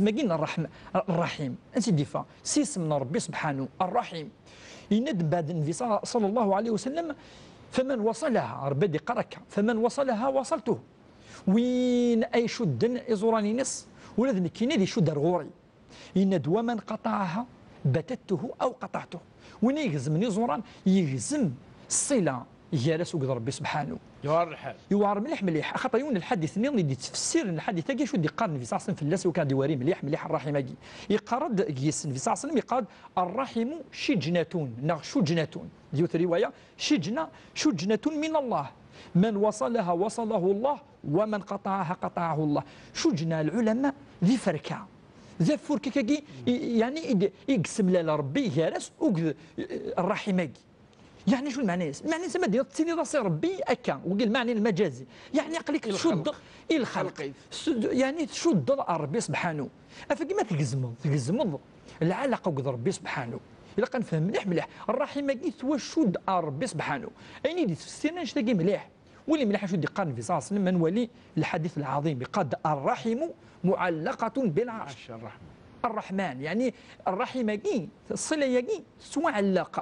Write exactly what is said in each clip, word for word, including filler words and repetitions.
isem-agi n Ṛṛaḥm-, Ṛṛaḥim. Ansi d-yeffeɣ? S yisem n Ṛebbi subḥanu, Ṛṛaḥim. Yenna-d mbeɛd Nnbi ṣa-, ṣalla Llahu ɛalayhi wa sallam: "Faman wasalaha", Ṛebbi ad iqqar akka: "Faman wasalaha wasaltuh." Win ay icudden iẓuran-ines, ula d nekkini ad icudd ar ɣur-i. Yenna-d: "Waman qataɛaha batattuhu aw qataɛtuh." Win ay igezmen iẓuran, yegzem ṣṣila gar-as akked Ṛebbi subḥanu. Yewɛer lḥal. Yewɛer mliḥ, mliḥ. Axaṭer yiwen n lḥadit-nni i d-yettfessiren lḥadit-agi, acu d-iqqar Nnbi ṣalla Llahu ɛalayhi wa sallam fell-as, iwakken ad d-iwari mliḥ, mliḥ Ṛṛaḥim-agi. Yeqqar-d deg-s Nnbi ṣalla Llahu ɛalayhi wa sallam, yeqqar-d: "Ṛṛaḥimu ciǧnatun", neɣ cuǧnatun. Di yiwet riwaya, ciǧna, cuǧnatun min Allah. "Man wasalaha wasalahu Allah, wa man qataɛaha qataɛahu Allah." Cuǧna, lɛulama, d iferka. D afurk akkagi, i, yeɛni, i d-, i yessemlal Ṛebbi gar-as akked, eh, Ṛṛaḥim-agi. Yeɛni acu lmeɛna-is? Lmeɛna-is, ama d-tiniḍ-as i Ṛebbi akka, wagi lmeɛna n lmaǧazi. Yeɛni aql-ik i tcuddeḍ lxelq. I lxelq. Tcud-, yeɛni tcuddeḍ ar Ṛebbi subḥanu. Afagi ma tgezmeḍ, tgezmeḍ lɛalaqa akked Ṛebbi subḥanu. Ilaq ad nefhem mliḥ, mliḥ. Ṛṛaḥim-agi tettwacudd ar Ṛebbi subḥanu. Ayen i d-yettfessiren annect-agi mliḥ. Wali mliḥ acu d-iqqar Nnbi ṣalla Llahu ɛalayhi wa sallam, ma nwali lḥadit lɛaḍim, yeqqar-d: "Ṛṛaḥimu muɛallaqatun bil ɛerc." Maca Ṛṛaḥman. Ṛṛaḥman, yeɛni Ṛṛaḥim-agi, ṣṣila-agi tettwaɛelleq,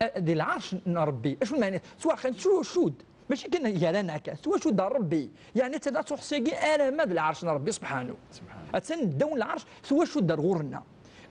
eh, di lɛerc n Ṛebbi. Acu lmeɛna? Tettwaɛelleq, tettwacudd. Mačči kan gar-aneɣ akka, tettwacudd ar Ṛebbi. Yeɛni ad truḥ syagi alamma d lɛerc n Ṛebbi subḥanu. Subḥanu. Attan ddaw n lɛerc, tettwacudd ar ɣur-neɣ.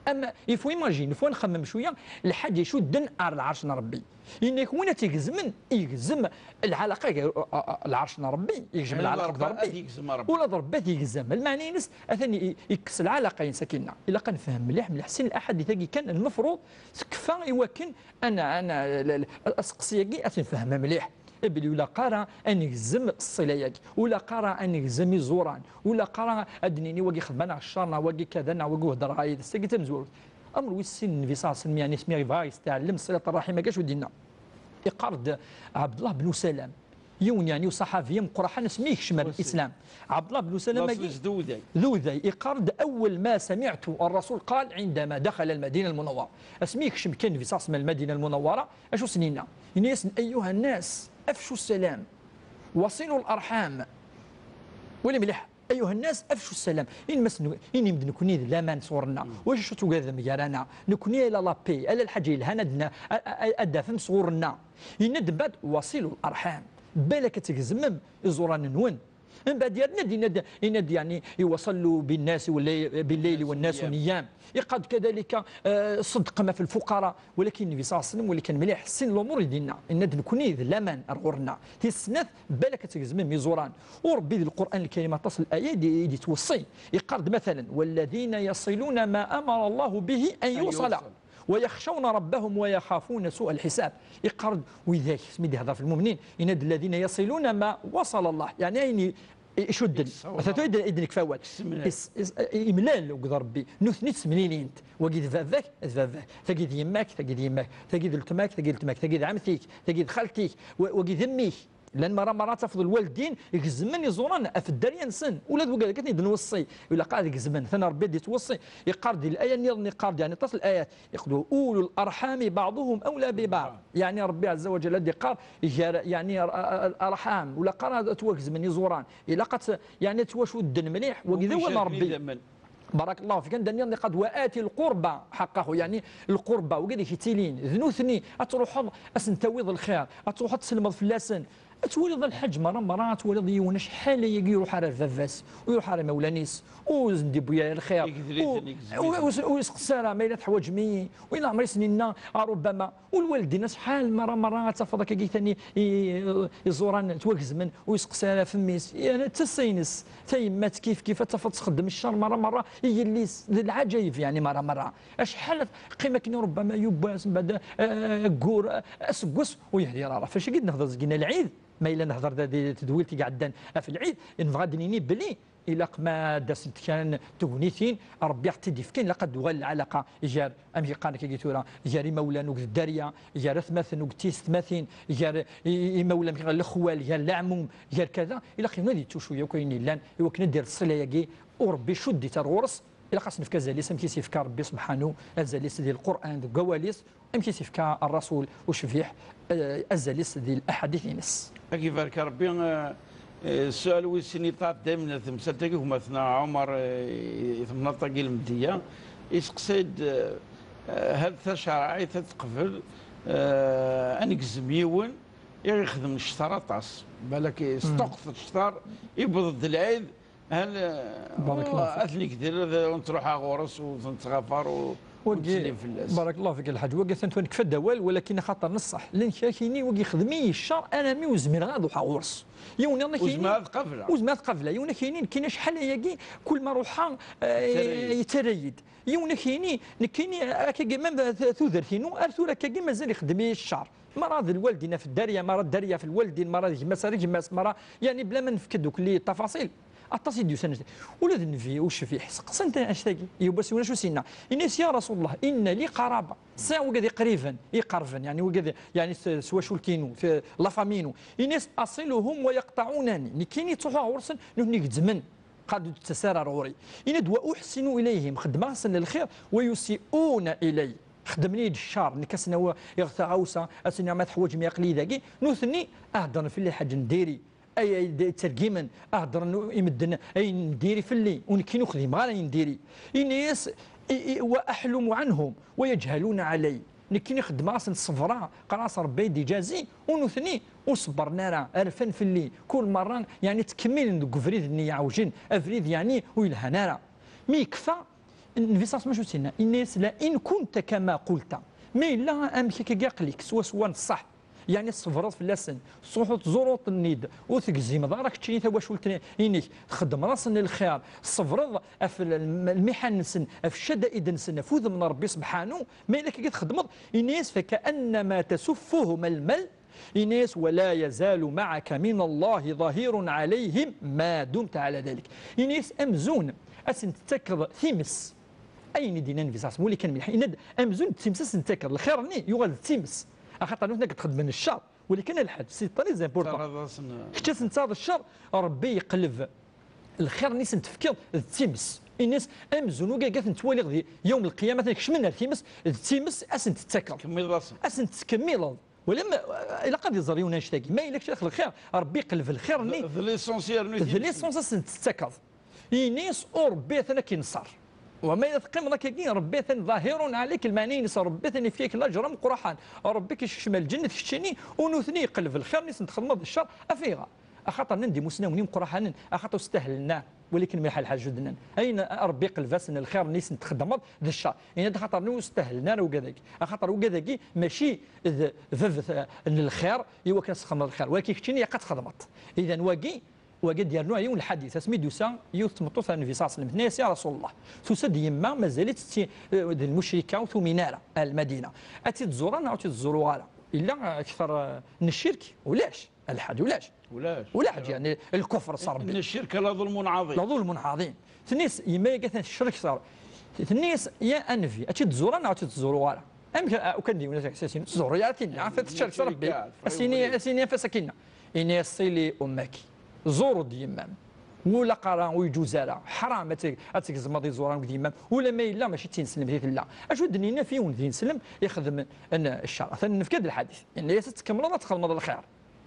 Am, il faut imaginer, il faut ad nxemmem cwiya, lḥaǧa icudden ar lɛerc n Ṛebbi. Yenna-k win ad tt-igezmen, igzem lɛalaqa gar, a, a, a, lɛerc n Ṛebbi, igzem lɛalaqa d Ṛebbi. Ula d Ṛebbi ad t-igzem. Lmeɛna-ines, atan i, i, ikkes lɛalaqa-ines akkinna. Ilaq ad nefhem mliḥ, mliḥ sin laḥadit-agi kan, lmefruḍ tekfa i wakken ad n-, ad n-, l-, l-, aseqsi-agi ad t-nefhem mliḥ. Belli ur ilaq ara ad negzem ṣṣila-agi, ur ilaq ara ad negzem iẓuran, ur ilaq ara ad d-nini wagi xedmen-aɣ ccer neɣ wagi kada neɣ wagi ur heddreɣ ara yid-s. Tagi d tamezwarut. Amru wis sin, Nnbi ṣalla Llahu ɛalayhi wa sallam, yeɛni asmi yebɣa ad yesteɛlem ṣṣilat ṛṛaḥim-agi, acu d-yenna? Iqqar-d Ɛebdullah ben Usalam, Yiwen, yeɛni, uṣaḥabi ameqqran asmi yekcem ar Lislam, Ɛebdullah ben Usalam-agi, d uday, iqqar-d: أول ما سمعت الرسول قال عندما دخل المدينة المنورة. Asmi yekcem kan Nnbi ṣalla Llahu ɛalayhi wa sallam ar Lmadina Lmunawwara, acu s-yenna? Yenna-yasen: أيها الناس أفشوا السلام وصلوا الأرحام. Wali mliḥ. أيها الناس أفشوا السلام. Inimasen, inimd nekni d laman sɣur-nneɣ. Wacu tugadem gar-aneɣ? Nekni ala la paix, ala lḥaǧa yelhan ad n-, a, a, ad d-tafem sɣur-nneɣ. Yenna-d mbeɛd: وصلوا الأرحام. Balak ad tgezmem iẓuran-nwen. Mbeɛd yerna-d, yenna-d, yenna-d, yeɛni, وصلوا بالناس والليل، بالليل والناس نيام. Iqqar-d كذلك, eh, ṣeddqem ɣef lfuqara. Walakin Nnbi ṣalla Llahu ɛalayhi wa sallam, walakin mliḥ, sin lumuṛ i d-yenna. Yenna-d: nekni d laman ar ɣur-nneɣ. Tis snat, balak ad tgezmem iẓuran. U Ṛebbi di Lqur'an Lkarim aṭas n layat i d-, i d-yettweṣṣi. Iqqar-d, matalan: والذين يصلون ما أمر الله به أن يوصل ويخشون ربهم ويخافون سوء الحساب. Iqqar-d widak, asmi d-ihder ɣef lmumnin, yenna-d: الذين يصلون ما وصل الله. Yeɛni ayen i, i icudden. Ata tura i d-, i d-nekfa awal. Is-, is-, imlal akked Ṛebbi. Nutni ttemlilin-t. Wagi d baba-k, d baba-k. Tagi d yemma-k, tagi d yemma-k. Tagi d weltma-k, tagi d weltma-k. Tagi d ɛemti-k, tagi d xalti-k. Wa-, wagi d mmi-k. Llan merra, merra tafeḍ lwaldin gezmen iẓuran ɣef dderya-nsen. Ula d wigad akka i ten-id-nweṣṣi. Ilaq ad gezmen. Atan Ṛebbi ad d-yettweṣṣi. Iqqar-d di laya nniḍen, iqqar-d, yeɛni, aṭas n layat. Iqqar-d: وأولو الأرحام بعضهم أولى ببعض. Yeɛni Ṛebbi ɛezza wa ǧalla ad d-iqqar gar, yeɛni, ar-, ar-, arḥam, ula qqar ad ttwagezmen iẓuran. Ilaq ad t-, yeɛni, ad ttwacudden mliḥ. Wagi d awal n Ṛebbi. Barakallahu fik. Anda nniḍen iqqar-d: وآت القربى حقه. Yeɛni lqurba, wigad i k-yettilin, d nutni, ad truḥeḍ ad sen-tawiḍ lxir, ad truḥeḍ ad tselmeḍ fell-asen. Ad twaliḍ a lḥaǧ, merra, merra, ad twaliḍ yiwen acḥal ayagi ur iruḥ ara ar baba-s, ur iruḥ ara ar imawlan-is, ur sen-d-iwwi ara lxir, ur, ur, ur, ur iseqsa ara ma yella teḥwaǧem-iyi, u leɛmer i sen-yenna a Rubbama. U lwaldin acḥal merra, merra ad tafeḍ akkagi tani i, i, iẓuran ttwagezmen, ur iseqsa ara ɣef mmi-s. Yeɛni d tasa-ines, tayemmat kif kif, ad tafeḍ txeddem ccer merra, merra i yelli-s. D lɛaǧayeb, yeɛni, merra, merra. Acḥal ad teqqim akken i Rubbama yiwwas, mbeɛd, eh, aggur, eh, aseggas, ur yehdir ara. Ɣef wacu i d-nehder zgina lɛid? Ma yella nehder da di tedwilt i iɛeddan ɣef lɛid, nebɣa ad d-nini belli ilaq ma ad d-asent kan tegnitin, Ṛebbi aɣ-tt-id-ifkan, ilaq ad d-tuɣal lɛalaqa gar, amek i qqaren akkagi tura, gar imawlan akked dderya, gar atmaten akked tiyessetmatin, gar i, i, imawlan akked lexwal, gar leɛmum, gar kada. Ilaq yiwen ad yettucwi akk ayen yellan i wakken ad d-irr ṣṣila-agi, u Ṛebbi icudd-itt ar ɣur-s. Ilaq ad s-nefk azal-is amek i s-yefka Ṛebbi subḥanu azal-is di Lqur'an deg wawal-is, amek i s-yefka Ṛṛasul ucbiḥ, eh, azal-is di laḥadit-ines. Ad k-ibarek Ṛebbi. Eh, eh, ssual wis sin yeṭṭaf daymen temsalt-agi gma-tneɣ Ɛumar, eh, i temnaḍt-agi Lmeddiya, iseqsay-d, eh, eh, hal tacerɛit ad teqbel, eh, ad negzem yiwen i ɣ-ixedmen cceṭar aṭas. Balak s ṭṭuqet n cceṭar, iwweḍ-d lɛid, Hal, eh, barakallahu fik. Ad t-negder, ad, ur nettruḥ ɣur-s, ur t-nettɣafar, ur, ur nettsellim fell-as. Barakallahu fik a lḥaǧ. Wagi atan tura nekfa-d awal, walakin axaṭer n ṣṣeḥ. Llan kra kini, wagi yexdem-iyi ccer, armi ur zmireɣ ad ruḥeɣ ɣur-s. Yiwen nniḍen ad k-yini, ur zmireɣ ad qableɣ. Ur zmireɣ ad qableɣ. Yiwen ad k-yini, nekkini acḥal ayagi, kul ma ruḥeɣ, eh, yettarra-yi-d. Yiwen ad k-yini, nekkini, akkagi, même t-, tudert-inu, ar tura akkagi mazal ixeddem-iyi ccer. Mara d lwaldin ɣef dderya, mara dderya ɣef lwaldin, mara d gma-s ar gma-s, mara, yeɛni, bla ma nefk-d akk li tafaṣil. Aṭas i d-yusan. Ula d Nnbi ucbiḥ, seqsan-t anect-agi. Yiwwas yiwen acu s-yenna? Yenna-yas: يا رسول الله، إن لي قرابة. Sɛiɣ wigad iqriben, iqerben, yeɛni wigad, yeɛni s, s wacult-inu, f-, la famille-inu. Yenna-yas: أصلهم ويقطعونني. Nekkini ttruḥuɣ ɣur-sen, nutni gezzmen. Qal ur d-tettas ara ar ɣur-i. Yenna-d: وأحسن إليهم. Xeddmeɣ-asen lxir, ويسيئون إلي. Xeddmen-iyi-d ccer, nekk ad sen-awiɣ taɣawsa, ad sen-iniɣ ma teḥwaǧem-iyi aql-iyi dagi, nutni ad heddren fell-i lḥaǧa n diri, ay, ay d-, ttergimen, ad heddren i medden ayen n diri fell-i, u nekkini ur xdimeɣ ara ayen n diri. Ini-as, i, i, وأحلم عنهم ويجهلون علي. Nekkini xeddmeɣ-asen, ṣebreɣ, qqareɣ-as Rebbi ad d-iǧazi, u nutni ur ṣebbren ara, rfan fell-i, kul merra, yeɛni, ttkemmilen deg ubrid-nni iɛewjen, abrid, yeɛni, ur yelhan ara. Mi yekfa, Nnbi ṣalla Llahu ɛalayhi wa sallam acu s-yenna? Yenna-yas: لئن كنت كما قلت. Ma yella amek akka i aql-ik, swaswa n ṣṣeḥ. Yeɛni tṣebreḍ fell-asen, tettruḥuḍ tẓuruḍ-ten-id, ur tegzimeḍ ara keččini tawacult-inek, txeddmeḍ-asen lxir, tṣebreḍ ɣef l-, l-, lmiḥan-nsen, ɣef ccadaid-nsen, ɣef wudem n Ṛebbi subḥanu, ma yella akka i txeddmeḍ, yenna-yas: فكأنما تسفهم المل. Yenna-yas: ولا يزال معك من الله ظهير عليهم ما دمت على ذلك. Yenna-yas amzun ad sen-tettakeḍ times. Ayen i d-yenna Nnbi ṣalla Llahu ɛalayhi wa sallam, wali kan mliḥ, yenna-d amzun d times ad sen-tettakeḍ, lxir-nni yuɣal d times. Axaṭer nutni ad k-d-xedmen ccer, Walakin a Lḥaǧ, c'est très important. Kečč ad sen-taɣeḍ ccer, Ṛebbi yeqleb lxir-nni i sen-tefkiḍ d times. Ini-as, amzun ugagat nettwaliɣ di yawm lqiyama, atan kecmen ar times, d times ad sen-tettakeḍ. Ad sen-tettkemmileḍ. Wala ma, ilaq ad iẓer yiwen annect-agi. Ma yella kečč lxir, Ṛebbi yeqleb lxir-nni. D l'essence yernu d l'essence ad sen-tettakeḍ. Ini-as, u Ṛebbi atan ad k-inṣer. Wa ma yella teqqimeḍ akkagi, Ṛebbi atan ḍahirun ɛalik, lmeɛna-ines Ṛebbi atan ifka-k laǧer ameqqraḥan. Ṛebbi k-isekcem ar lǧennet keččini, u nutni iqleb lxir-nni sen-txedmeḍ d ccer. Af ayɣer? Axaṭer nnan-d imusnawen imeqqraḥanen, axaṭer ur stahlen ara. Walakin mliḥ a Lḥaǧ, ur d-nnan. Ayen Ṛebbi iqleb-asen lxir-nni sen-txedmeḍ d ccer. Yenna-d axaṭer ur stahlen ara ugad-agi. Axaṭer ugad-agi mačči d bab, eh, n lxir, i wakken ad s-txedmeḍ lxir. Walakin keččini ilaq ad txedmeḍ. Idan wagi, wagi ad d-yernu yiwen lḥadit. Asmi d-tusa yiwet tmeṭṭut ar Nnbi ṣalla Llahu ɛalayhi wa sallam, tenna-yas, ya Rasul Llah, tusa-d yemma, mazal-itt d ti-, eh, d lmucrika, ur tumin ara, ar Lmadina. Ad tt-id-tẓur neɣ ur tt-id-tẓur ara? Illa, eh, akter, eh, n ccirk? Ulac. A Lḥaǧ, ulac. Ulac. Ulac, yeɛni, lkufr s Ṛebbi. Inna ccirka la ḍulmun ɛaḍim. La ḍulmun ɛaḍim. Tenna-yas yemma-agi atan tecrek s Ṛebbi. Tenna-yas, ya Nnbi, ad tt-id-tẓur neɣ ur tt-id-tẓur ara? Amek, a, ukan d yiwen asakin, ur tt-tẓur ara, tinna, atan tecrek s Ṛebbi. Ad s-yini, ad s-yini anef-as akinna. Ini-as, ṣili ummak. Ẓur-d yemma-m. Ur ilaq ara, ur yeǧuz ara. Ḥram ad teg-, ad tgezmeḍ iẓuran deg yemma-m. Ula ma yella mačči d tineslemt i tella. Acu d-nini ɣef yiwen d ineslem ixedmen ccer? Atan nefka-d lḥadit. Ini-as ad tkemmleḍ ad txedmeḍ lxir.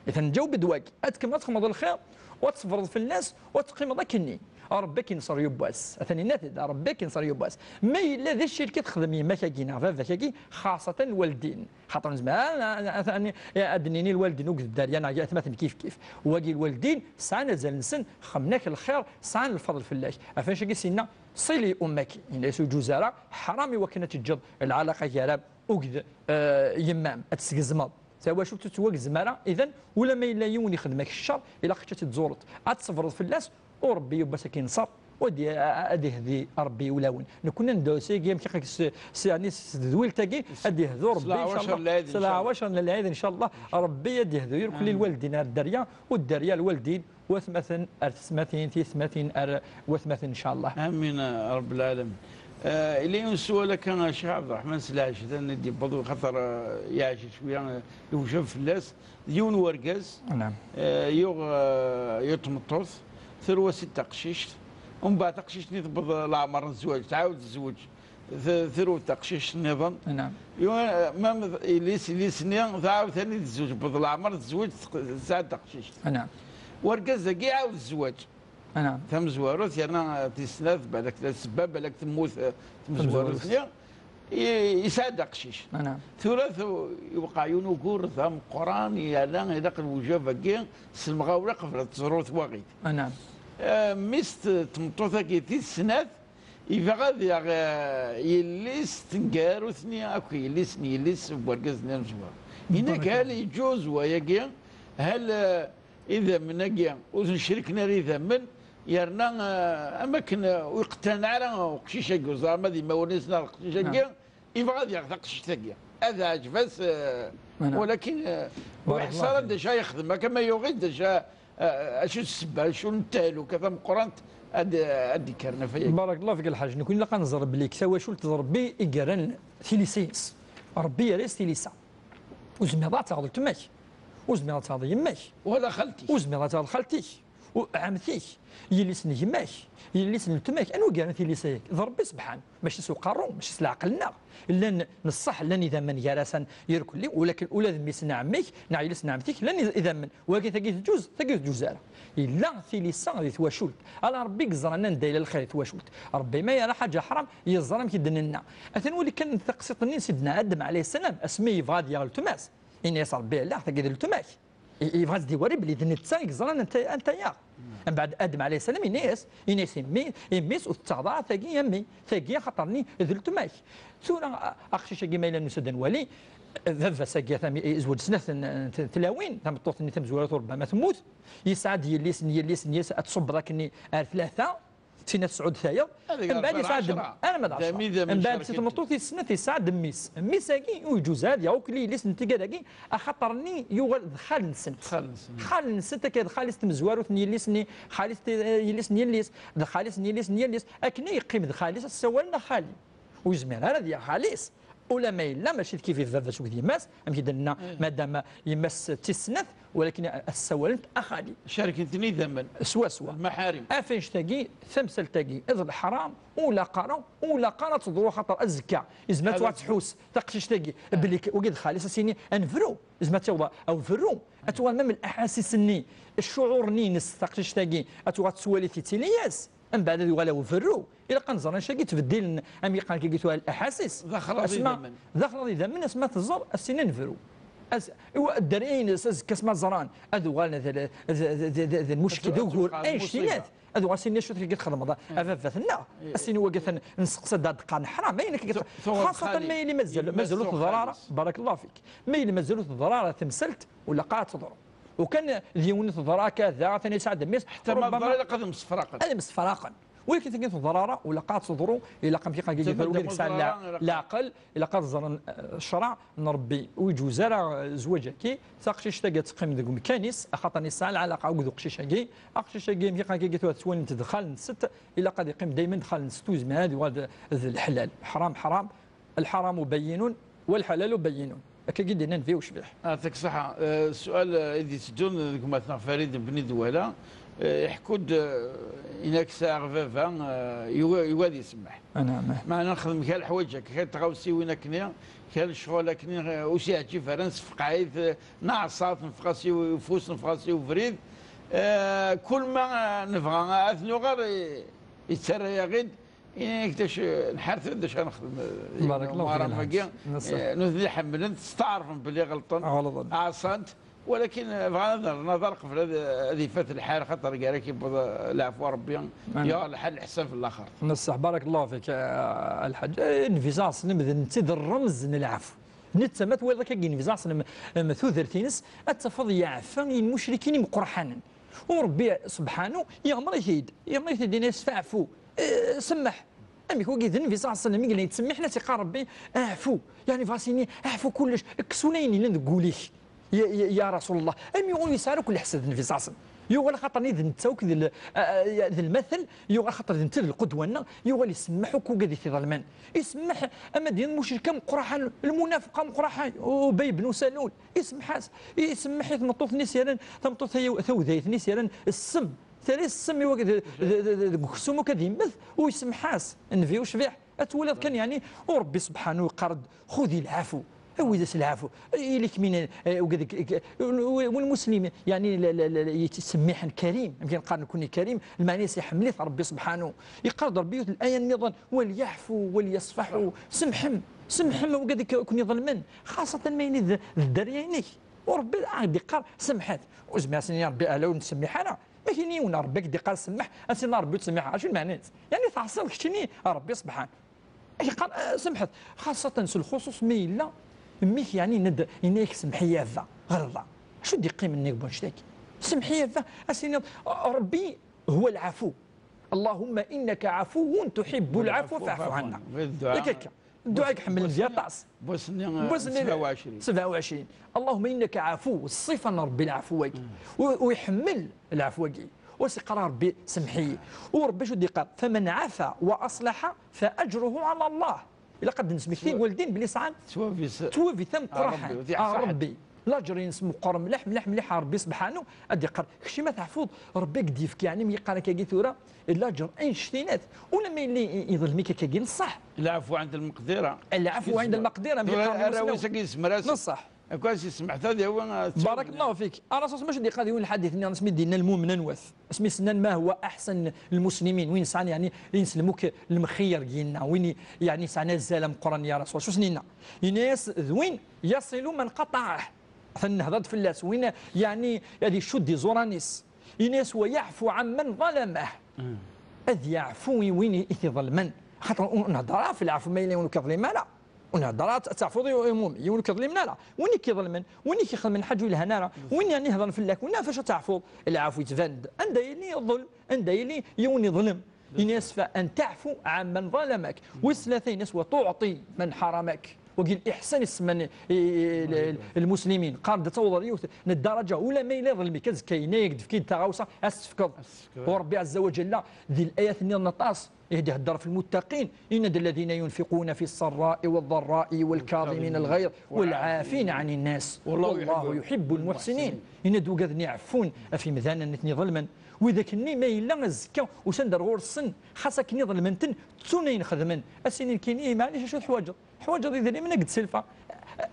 Atan ǧaweb-d wagi, ad tkemmleḍ ad txedmeḍ lxir, u ad tṣebreḍ fell-as, u ad teqqimeḍ akkenni. Ṛebbi ad k-inṣer yiwwas. Atan yenna-t-id, Ṛebbi ad k-inṣer yiwwas. Ma yella d ccirk i texdem yemma-k-agi neɣ baba-k-agi, xaṣṣatan lwaldin. Xaṭer nezmer ad, ad, ad, ad, ad d-nini lwaldin akked dderya neɣ atmaten kif kif. Wagi lwaldin sɛan azal-nsen, xedmen-ak lxir, sɛan lfeḍl fell-ak. Ɣef wannect-agi s-yenna, ṣili ummak. Yenna-yas ur yeǧuz ara, ḥram i wakken ad teǧǧeḍ lɛalaqa gar-am akked, eh, yemma-m, ad tt-tgezmeḍ. Tawacult ur tettwagzem ara, idan, ula ma yella yiwen ixdem-ak ccer, ilaq kečč ad t-id-tẓureḍ, ad tṣebreḍ fell-as, u Ṛebbi yiwwas ad k-inṣer, u ad, ad ihdi Ṛebbi ulawen. Nekkni nedda s-, amek i s-, s-, yeɛni s tedwilt-agi, ad ihdu Ṛebbi, s leɛwacer n lɛid, s leɛwacer n lɛid, ncallah, Ṛebbi ad ihdu irkelli lwaldin ar dderya, u dderya lwaldin, watmaten ar tetmatin, tiyetmatin ar watmaten, ncallah. Amin, a Ṛebb lɛalamin. Eh, ila yiwen sswal akka, a Ccix Ɛebderreḥman, s lɛejlan i d-yewweḍ, xaṭer, eh, yeɛjel cwiya, eh, iwjeb fell-as. D yiwen wergaz, eh, yuɣ, eh, yiwet tmeṭṭut, terwa-s-id taqcict, umbeɛd taqcict-nni tewweḍ leɛmer n zzwaǧ, tɛawed tezweǧ. T-, terwel taqcict nniḍen. Naam. Yuɣ, ma, ma, yelli-s, yelli-s-nni tɛawed tani tezweǧ, tewweḍ leɛmer tezweǧ, teq-, tesɛa-d taqcict. Naam. Wergaz-agi iɛawed zzwaǧ. Naam. Tamezwarut, yerna tis snat, balak la ssebba, balak temmut, eh, tamezwarut-nni, i-, yesɛa-d aqcict. Naam. Tura tu-, iwqeɛ yiwen ugur d ameqqran, yerna ilaq lwejab-agi s lemɣawla qbel ad teẓru twaɣit. Naam. Eh, mmi-s t-, tmeṭṭut-agi tis snat, Yebɣa ad yaɣ, eh, yelli-s tengar utni akk, yelli-s n yelli-s n wergaz-nni amezwaru. Yenna-k hal yeǧǧuz wayagi, hal, eh, idammen-agi ur ten-criken ara idammen, yerna, eh, am akken, eh, ur iqettren ara uqcic-agi, ur ẓer ma d imawlan-is neɣ d uqcic-agi, yebɣa ad yaɣ taqcict-agi. Ad ɛǧeb-as, eh, walakin, eh, ur iḥṣa ara d acu ara yexdem, akka ma yuɣ-it d acu a-, a-, acu d ssebba, acu n taluka tameqqrant ad, ad d-ikkren ɣef wayagi? Barakallahu fik a Lḥaǧ, nekkni ilaq ad neẓr belli deg tawacult d Ṛebbi i yerran tilisa-ines. Ṛebbi yerra-yas tilisa. Ur zmireḍ ad taɣeḍ weltma-k, ur zmireḍ ad taɣeḍ yemma-k, wala xalti-k, ur zmireḍ ad taɣeḍ xalti-k, u-, ɛemti-k, yelli-s n gma-k, yelli-s n weltma-k, anwa i yerran tilisa-agi? D Ṛebbi sebḥan. Mačči s uqerru, mačči s leɛqel-nneɣ. Llan n ṣṣeḥ, llan idammen gar-asen irkelli, ulakin ula d mmi-s n ɛemmi-k, neɣ yelli-s n ɛemti-k, llan idammen. Wagi tagi teǧǧuz, tagi ur teǧǧuz ara. Yella tilisa di twacult. Ala Ṛebbi i yeẓran anda yella lxir di twacult. Ṛebbi ma yerra ḥaǧa ḥram, yeẓra amek i d-nenna. Atan wali kan taqsiṭ-nni n Sidna Adem ɛalayhi ssalam, asmi yebɣa ad yaɣ weltma-s. Yenna-yas Ṛebbi, ala, tagi d weltma-k. I-, yebɣa ad s-d-iwari belli d netta i yeẓran anta, anta yaɣ. Mbeɛd Adem ɛalayhi ssalam, yenna-yas, yenna-yas i mmi, i mmi-s, ur tettaɣeḍ ara tagi a mmi, tagi axaṭer-nni d weltma-k. Tura, a-, aqcic-agi ma yella nusa-d ad nwali, baba-s-agi atan yezweǧ snat n, n, n tlawin, tameṭṭut-nni tamezwarut ur rebba ma temmut, yesɛa-d yelli-s n yelli-s n yelli-s, ad tṣubbeḍ akkenni ar tlata, Tin ad tesɛud tayeḍ. Mbeɛd yesɛa-d, arma d ɛecṛa. Mbeɛd si tmeṭṭut tis snat yesɛa-d mmi-s. Mmi-s-agi ur yeǧuz ara ad yaɣ akk yelli-s n tigad-agi, axaṭer-nni yuɣal d xali-nsent. Xali-nsent. Xali-nsent, akka d xali-s tamezwarut n yelli-s-nni, xali-s ti-, yelli-s n yelli-s, d xali-s n yelli-s n yelli-s. Akken i yeqqim d xali-s, ad s-ssawalen a xali. Ur yezmir ara ad yaɣ xali-s. Ula ma yella mačči d kif i baba-s akked yemma-s, amek i d-nenna, madam yemma-s d tis snat, walakin ad ssawalent a xali. Cerken-ten idammen. Swaswa. Lmaḥarim. Af annect-agi, tamsalt-agi, d leḥram, ur laq ara, ur laq ara ad teḍru, axaṭer azekka, izmer ad tuɣal tḥus, taqcict-agi, belli k-, wagi d xali-s, ad s-yini, ad nebru, izmer ad tt-yaweḍ a uberru, ad tuɣal même l'aḥasis-nni, ccuɛur-nni-ines, taqcict-agi, ad tuɣal tettwali-t yettili-yas, mbeɛd ad yuɣal a uberru, ilaq ad nẓer anect-agi ttbeddilen, am yeqqar kagi tura, l'aḥasis. D axlaḍ idammen. D axlaḍ idammen, asma teẓẓer, as-inin bru. As-, iwa-, dderya-ines, azekka asma ẓran, ad uɣalen d, d, d, d, d, d lmuckel, d ugur, annect-inat. Ad uɣalen sin acu tagi txedmeḍ, a baba-tneɣ. As-sin wagi atan nseqsa-d ad qqaren ḥram, ayen akka. Xaṣṣatan ma yili mazal, mazal ur teḍra ara, barakallahu fik. Ma yili mazal ur teḍra ara temsalt, ur laq ara ad teḍru. Ukan d yiwen i teḍra akka, da, atan yesɛa-d mmi-s, ḥtta ma teḍra, ilaq ad msefraqen. Ad msefraqen. Walakin tagi teḍra ara, ur ilaq ad teḍru, ilaq amek i qqaren, ilaq ad tesɛu leɛqel, ilaq ad ẓren, eh, ccṛeɛ n Ṛebbi, ur yeǧuz ara, eh, zzwaǧ-agi, taqcict-agi ad teqqim deg umkan-is, axaṭer yesɛa lɛalaqa akked uqcic-agi, aqcic-agi amek i qqaren, tura tettwalint d xali-nsent, ilaq ad yeqqim daymen d xali-nsent, ur yezmir ad yuɣal d, d leḥlal. Ḥram, ḥram, الحرام بين والحلال بين. Akkagi d-yenna Nnbi ucbiḥ. Ɛṭik ṣṣeḥḥa. Eh, ssual, eh, i d-itteddun deg umatneɣ Farid n Bni Dwala, eh, iḥekku-d, eh, inak sɛiɣ baba, eh, yugi, yugi ad isemmeḥ. Anɛam. Meɛna nexdem kra leḥwayeǧ akka, kra tɣawsiwin akkenni, kra lecɣal akkenni, eh, ur s-yeɛǧib ara, nsefqeɛ-it, eh, neɛṣa-t, neffeɣ-as i ufus, neffeɣ-as i ubrid. Eh, kul ma, eh, nebɣa ad t-nuɣal, eh, yettarra-yaɣ-id. Inek d acu, nḥertet d acu ara nexdem, eh, barakallahu fik, lḥaǧ. Nutni ḥemmlen-t, steɛṛfen belli ɣelṭen, ɛeṣan-t, walakin, eh, bɣan ad nerren aḍar qbel ad, ad ifat lḥal, xaṭer gar-ak yewweḍ, eh, leɛfu n Ṛebbi, yuɣ lḥal leḥsab n laxert. Neṣṣeḥ, barakallahu fik, eh, lḥaǧ. Eh, Nnbi ṣalla Llahu ɛalayhi wa sallam d netta i d ṛṛemz n leɛfu. Netta ma twalaḍ akka Nnbi ṣalla Llahu ɛalayhi wa sallam, em, tudert-ines, ad tafeḍ yeɛfa i lmucrikin imeqraḥanen. U Ṛebbi subḥanu yeɣmer-it-id, yeɣmer-it-id, yenna-yas: "Feɛfu, eh, semmeḥ." Amek wagi d Nnbi ṣalla Llahu ɛalayhi wa sallam i yella yettsemmiḥ, la s-iqqar Ṛebbi: "Aɛfu." Yeɛni bɣa s-yini: "Aɛfu kullec, kkes ula ayen yellan deg wul-ik, ya, ya, ya Rasul Llah." Am yuɣal ur yesɛi ara akk leḥsad Nnbi ṣalla Llahu ɛalayhi wa sallam. Yuɣal axaṭer-nni d netta akk d l-, a, a, d lmatel, yuɣal axaṭer d netta d lqudwa-nneɣ, yuɣal isemmeḥ akk ugad i t-iḍelmen. Isemmeḥ ama d lmucrik ameqqraḥan, lmunafeq ameqqraḥan, Ubay ibn Salul. Isemmeḥ-as, isemmeḥ i tmeṭṭut-nni s-yerran, tameṭṭut tayew-, tawdayt-nni s-yerran ssem. Terra ssem i wak-, d-, d-, d-, deg uksum akk ad yemmet, u isemmeḥ-as. Nnbi ucbiḥ. Ad twaliḍ kan, yeɛni, u Ṛebbi subḥanu yeqqar-d: "Xudi lɛafu." Awi-d-as lɛafu. Ili-k min, eh, wagad-, wal muslim, yeɛni, la, la, la, la, yettsemmiḥen karim. Amek qqaren nekkni karim, lmeɛna-s iḥemmel-it Ṛebbi subḥanu. Yeqqar-d Ṛebbi yiwet n laya nniḍen: "Walyaɛfu, walyasfaḥu." Semḥem, semḥem wagad i k-, ken-iḍelmen. Xaṣatan ma yili d, d dderya-inek. U Ṛebbi a ɣ-d-iqqar: "Semḥet." Ur zmireɣ ad s-iniɣ i Ṛebbi: "Ala, ur nettsemmiḥ ara." Ma k-yini yiwen Ṛebbi a k-d-iqqar: "Semmeḥ", ad s-tiniḍ: "Ṛebbi ur ttsemmiḥeɣ." Acu lmeɛna-s? Yeɛni teɛṣiḍ keččini Ṛebbi ṣebḥan. Yeqqar: "Ah, semḥet." Xaṣatan s lxuṣuṣ mi yella mmi-k, yeɛni yenna-d, yenna-yak: "Semmeḥ-iyi a baba, ɣelḍeɣ." Acu d-iqqimen nnig wannect-agi? "Semmeḥ-iyi a baba", ad s-tiniḍ: "Ṛebbi huwa lɛafu. Allahumma innaka ɛafuwun tuḥibbu lɛafwa fa'fu ɛanna." Yak akka. Dduɛa i iḥemmlen di aṭas. Wass-nni, eh, sebɛa u ɛecrin. Sebɛa u ɛecrin. Allahumma innaka ɛafu, ṣṣifa n Ṛebbi lɛafu-agi. U, u iḥemmel lɛafu-agi. U as-iqqar Ṛebbi: "Semmeḥ-iyi." U Ṛebbi acu d-iqqar? "Faman ɛafa wa aṣlaḥa fa ajruhu ɛala Llah." Ilaq ad d-nesmekti i waldin belli sɛan ttwabit ameqqraḥ a Ṛebbi. Laǧer-ines meqqer mliḥ, mliḥ, mliḥ, a Ṛebbi subḥanu, ad d-iqqar: "Kečč ma teɛfuḍ, Ṛebbi ad k-d-yefk, yeɛni, mi yeqqar akkagi tura, laǧer annect-inat." Ula ma yella i-, iḍlem-ik akkagi n ṣṣeḥ. Lɛafu ɛend lmeqdira. Lɛafu ɛend lmeqdira, mi yeqqar arraw-is agi yezmer-as. N ṣṣeḥ. Akka s-yesmeḥ, ad yawi, uh, barakallahu fik. Ṛṛasul mačči d-iqqar yiwen lḥadit-nni, asmi d-yenna lmumen anwa-t? Asmi s-nnan: "Ma huwa aḥsan lmuslimin", win yesɛan, yeɛni, ineslem akk lemxeyyer deg-inna, win i, yeɛni, yesɛan azal ameqqran, ya Rasul. Acu s-nenna? Yenna-yas: "D win yasilu man qataɛah." Atan nehder-d fell-as, win, yeɛni, ad icudd iẓuran-is. Yenna-yas: "Wa yaɛfu ɛamman ḍalamah." Ad yeɛfu i win i t-iḍelmen. Axaṭer ur nhedder ara ɣef leɛfu ma yella win ur k-iḍlim ara. Ur nhedder ara ad teɛfuḍ i, i umumi, yiwen ur k-iḍlimen ara. Win i k-iḍelmen, win i k-ixedmen lḥaǧa ur yelhan ara, win yeɛni ihedren fell-ak, win ɣef acu ad teɛfuḍ? Leɛfu yettban-d. Anda yili ḍlem, anda yili yiwen iḍlem. Yenna-yas: "Fa an taɛfu ɛamman ḍalamak." Wis tlata yenna-yas: "Wa tuɛṭi man ḥaramak." Wagi l-iḥsan i semman i, i, i, l-, lmuslimin. Qqaren-d ad tawḍeḍ ɣer yiwet n ddaraǧa, ula ma yella iḍlem-ik azekka, yenna-yak-d efk-iyi-d taɣawsa, ad s-tefkeḍ. U Ṛebbi ɛezza wa ǧalla, di layat nniḍen aṭas, i d-ihedder ɣef lmuttaqin, yenna-d: الذين ينفقون في السراء والضراء والكاظمين الغيظ والعافين عن الناس والله يحب المحسنين. Yenna-d: ugaden iɛeffun ɣef yimdanen i ten-iḍelmen. Widak-nni ma yella azekka usan-d ar ɣur-sen, xas akken iḍelmen-ten, ttun ayen xedmen. A s-inin nekkini, maɛlic, acu teḥwaǧeḍ? Ḥwaǧeḍ idrimen, ad k-d-silfeɣ.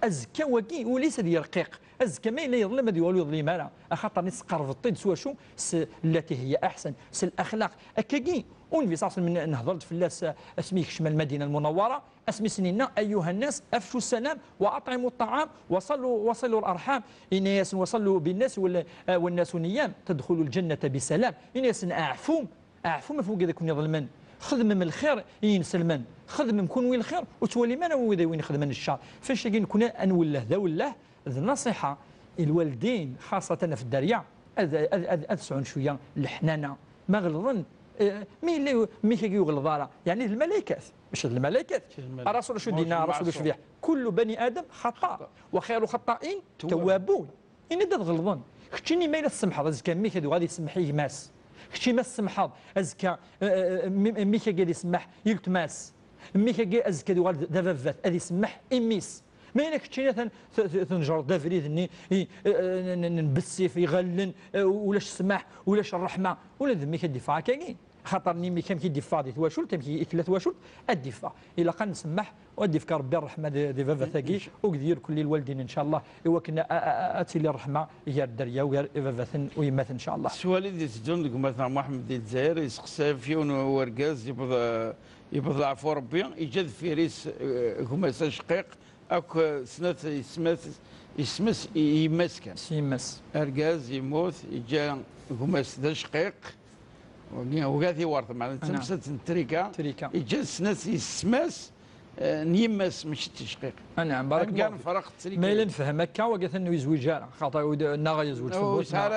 Azekka wagi, ul-is ad yerqiq. Azekka ma yella yeḍlem, ad yuɣal ur yeḍlim ara. Axaṭer-nni tesqerbeḍ-t-id s wacu? S التي هي أحسن, s laxlaq. Akkagi, u Nnbi ṣalla Llahu ɛalayhi wa sallam, nehder-d fell-as, eh, asmi yekcem Lmadina Lmunawwara, asmi sen-yenna: أيها الناس أفشوا السلام وأطعموا الطعام وصلوا، وصلوا الأرحام. Yenna-yasen: وصلوا بالناس وال-، eh, والناس نيام تدخلوا الجنة بسلام. Yenna-yasen: Aɛfum, Aɛfum ɣef wigad i ken-iḍelmen. Xedmem lxir i yinselmen. Xedmem kunwi lxir, ur ttwalim ara wid i wen-ixedmen ccer. Ɣef wannect-agi nekkni ad nwelleh d awelleh, d nnaṣiḥa i lwaldin, xaṣatan ɣef dderya, ad, ad, ad, ad sɛun cwiya leḥnana. Ma ɣelḍen, eh, ma yella mmi-k-agi ur iɣelleḍ ara, yeɛni d lmalaykat. Mačči d lmalaykat. Mačči d lmalaykat. Ṛṛasul acu d-yenna? Ṛṛasul acu d-yenna? كل بني آدم خطاء وخير الخطائين التوابون. Yenna-d ad ɣelḍen. Keččini ma yella tsemḥeḍ, azekka mmi-k ad yuɣal ad isemmeḥ i gma-s. Kečči ma tsemḥeḍ, azekka, eh, eh, mmi-, mmi-k-agi ad isemmeḥ i weltma-s. Mmi-k-agi azekka ad yuɣal d, d ababat, ad isemmeḥ i mmi-s. Ma yella keččini atan t-, t-, tnejreḍ-d abrid-nni, i, eh, eh, n, n, n bessif, iɣallen, eh, ulac ssmaḥ, ulac ṛṛeḥma, ula d mmi-k ad d-iffeɣ akkagi. Xaṭer-nni mmi-k amek i d-iffeɣ di twacult, amek i, i tella twacult, ad d-iffeɣ. Ilaq ad nsemmeḥ, u ad d-ifk Ṛebbi ṛṛeḥma di, di baba-tagi, u di irkelli n lwaldin, ncallah, i wakken a, a, a, ad tili ṛṛeḥma gar dderya u gar ibabaten u yemmaten, ncallah. Sswal i d-iteddun deg umateɣ Muḥemmed di Lezzayer, yesteqsa ɣef yiwen n urgaz yewweḍ, yewweḍ leɛfu Ṛebbi, yeǧǧa deffir-is, eh, gma-s acqiq, akk, eh, snat yesma-s, yesma-s i yemma-s kan. S yemma-s. Argaz yemmut, yeǧǧa gma-s d acqiq, wagi, wagi ad t-iweṛten, meɛna d tamsalt n trika. Trika. Yeǧǧa snat yesma-s, eh, n yemma-s, mačči d ticqiq. Anɛam, barakallahu fik. Nefreq trika. Ma yella nefhem akka, wagi atan ur yezwiǧ ara, xaṭer ur d-, neɣ yezweǧ tewwurt, neɣ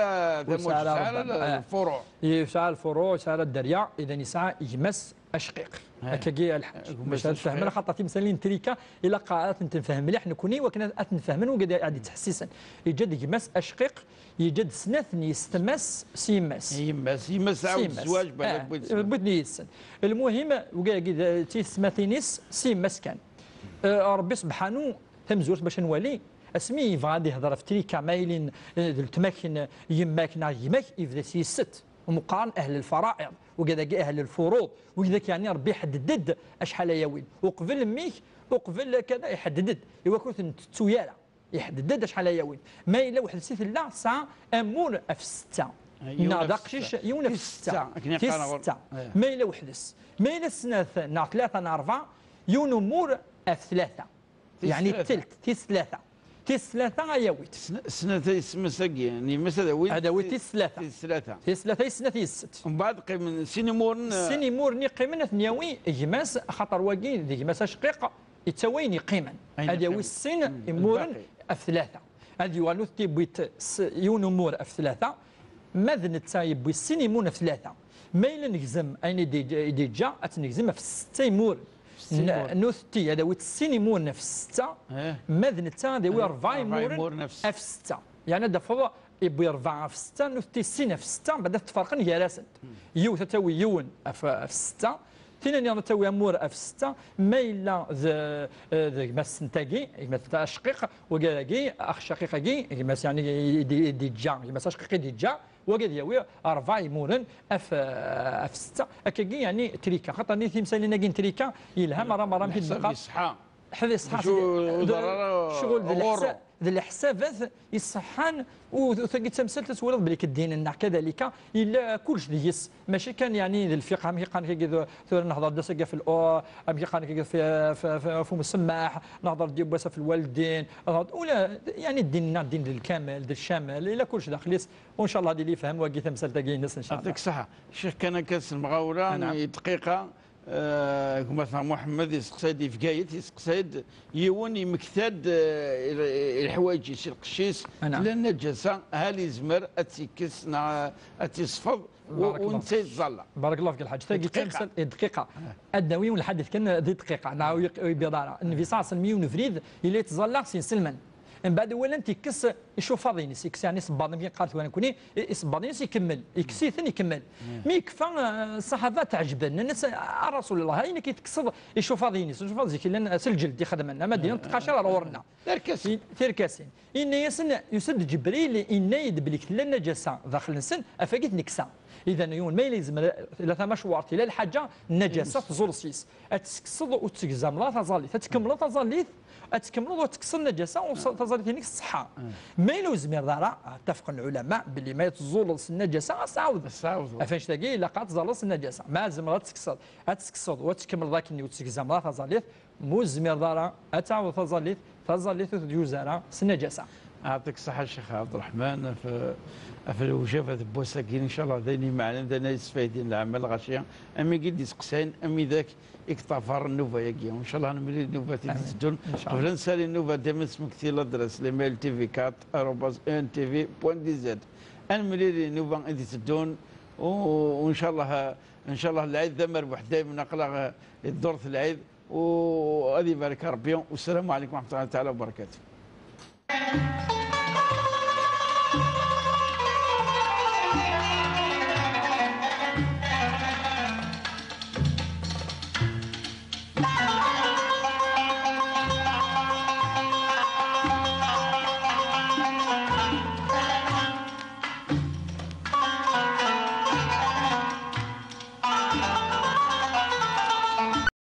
ur yesɛa ara lfuruɛ. Yesɛa lfuruɛ, yesɛa ara dderya, idan yesɛa gma-s acqiq. Eh. Akkagi a Lḥaǧ. Gma-s acqiq. Bac ad tfehmem, xaṭer timsalin n trika, ilaq ad tent-nefhem mliḥ nekkni, wakken ad, ad ten-fehmen wigad i d-ittḥessisen. Yeǧǧa-d gma-s acqiq, yeǧǧa-d snat n yessetma-s s yemma-s. Yemma-s, yemma-s tɛawed zzwaǧ, bala, eh, wwin-ten yid-sen. Lmuhim, wigad-agi d, d tiyessetmatin-is s yemma-s kan. Eh, Ṛebbi sebḥanu, tamezwarut bac ad nwali, asmi yebɣa ad ihder ɣef trika, ma ilin, eh, d weltma-k n yemma-k neɣ gma-k, yebda s yesset. Umeqqran ahl lfara'iḍ, wigad-agi ahl lfuruḍ, wigad-agi yeɛni Ṛebbi iḥedded-d acḥal ay awin. Uqbel mmi-k, uqbel kada, iḥedded-d. I wakken ur ten-tettu ara. Iḥedded-d acḥal ay awin. Ma yella weḥd-s i tella, tesɛa amur ɣef setta. Neɣ d aqcic, yiwen ɣef setta. Tis setta. Ma yella weḥd-s. Ma yella snat, neɣ tlata, neɣ ṛebɛa, yiwen umur ɣef tlata. Yeɛni tlata. Tis tlata. Tis tlata ay awit. Sn-, snat yessetma-s-agi, n yemma-s ad awit. Ad awit tis tlata. Tis tlata. Tis tlata, tis snat, tis sett. Mbeɛd qqimen sin imuren, eh, sin imuren i qqimen ad ten-yawi gma-s, axaṭer wagi d gma-s acqiq, yettawi ayen yeqqimen. Ad yawi sin imuren ɣef tlata. Ad yuɣal nutenti yewwi-t s-, yiwen umur ɣef tlata, ma d netta yewwi sin imuren ɣef tlata. Ma yella negzem ayen i d-, i d-yeǧǧa, ad t-negzem ɣef setta imuren. Nutenti ad awit sin imuren ɣef setta, ma d netta ad yawi rebɛa imuren ɣef setta. Yeɛni ad d-tafeḍ yewwi rebɛa ɣef setta, nutenti sin ɣef setta, mbeɛd ad t-ferqen gar-asent. Yiwet ad tawi yiwen ɣef, ɣef setta, tin nniḍen ad tawi amur ɣef setta, ma yella d, d gma-s-nni-agi, gma-s acqiq, wagi-agi, ax caqiq-agi, gma-s, yeɛni, i d-, i d-yeǧǧa, gma-s acqiq i d-yeǧǧa, wagi ad yawi rebɛa imuren ɣef, ɣef setta. Akkagi, yeɛni, trika. Xaṭer nni timsalin-agi n trika, yelha merra, merra, amek i d-neqqar. Ḥbes, ḥa. Ur ḍerrer ara ccɣel d leḥsa-, d leḥsabat iṣeḥḥan, u, u tagi d tamsalt ad twaliḍ belli ddin-nneɣ kadalika yella kullec deg-s, mačči kan, yeɛni, d lfiqh, amek i qqaren kagi d-, tura nehder-d ass-agi ɣef l-, amek i qqaren kagi fi, fi, fi, fi umsemmaḥ, nehder-d yiwwas ɣef lwaldin, nehder-d, ula, yeɛni, ddin-nneɣ ddin d lkamel, d lcamel, yella kullec daxel-is, u ncallah ad yili yefhem wagi tamsalt-agi-ines, ncallah. Yeɛṭik ṣṣeḥḥa. Ccix, kan akka s lemɣawla, i dqiqa, Eh, gma-tneɣ Muḥemmed yesteqsay-d i Bgayet, yesteqsay-d yiwen, yemmekta-d eh, i leḥwayeǧ-is, i lqecc-is, tella nnaǧasa, hal yezmer ad tt-yekkes neɣ ad tt-yesfeḍ, u netta yettẓalla. Barakallahu fik, Lḥaǧ. Tagi d tamsalt, eh, dqiqa. Ad d-nawi yiwen lḥadit kan di dqiqa, neɣ ur yebbiḍ ara. Nnbi ṣalla Llahu ɛalayhi wa sallam, yiwen ubrid, yella yettẓalla s yinselmen. Mbeɛd walan-t yekkes icufaḍ-ines, yekkes yeɛni isebbaḍen, mi yeqqar tura nekni, i-, isebbaḍ-ines ikemmel, yekkes-iten ikemmel. Mi yekfa, eh, ṣṣaḥaba tɛejben, nnan-as, "A Rasul Allah, ayen akka i tekkseḍ icufaḍ-ines?" Icufaḍ zik llan s lǧeld i xedmen, ama d-inin tqacer ar ɣur-nneɣ. Tirkasin. I-, tirkasin. Inna-yasen, yusa-d Ǧebril, inna-yi-d belli tella nnaǧasa daxel-nsen, af-agi i t-neksa. Idan, yiwen ma yella yezmer, tella tamacwart, tella lḥaǧa, nnaǧasa tẓul s-is. Ad tt-tekkseḍ ur tettgzameḍ ara taẓallit. Ad tkemmleḍ taẓallit, ad tkemmleḍ ur tekkseḍ nnaǧasa, u s-, taẓallit-inek tṣeḥḥa. Ma yella ur zmireḍ ara, ttafqen lɛulama belli ma tẓuleḍ s nnaǧasa, ad tɛawdeḍ. Ad tɛawdeḍ. Af annect-agi, ilaq ad tẓalleḍ s nnaǧasa. Ma tzemreḍ ad tekkseḍ, ad tekkseḍ u ad tkemmleḍ akken ur tettgzameḍ ara taẓallit, ma ur zmireḍ ara ad tɛawdeḍ taẓallit, taẓallit ur tjuz ara s nnaǧasa. Ɛṭik ṣṣeḥḥa, Ccix Ɛebderreḥman, ɣef, ɣef lewjabat n wass-agi, ncallah d ayen imeɛnen, d ayen ay yesfaydin leɛmal, ɣaci am wigi d-iseqsayen, am widak i yeṭṭafaren nnuba-agi. Ncallah ad nemlil nnuba i d-iteddun. Qbel ad nsali nnuba, daymen smekti l'adresse, l'email T V quatre arobase E N T V point D Z. Ad nemlil nnuba i d-iteddun, u, u ncallah, ncallah lɛid d amerbuḥ daymen, aql-aɣ di ddurt n lɛid, u ad ibarek Rebbi. Wassalamu ɛalaykum wa rahmatullahi taɛala wa barakatuh.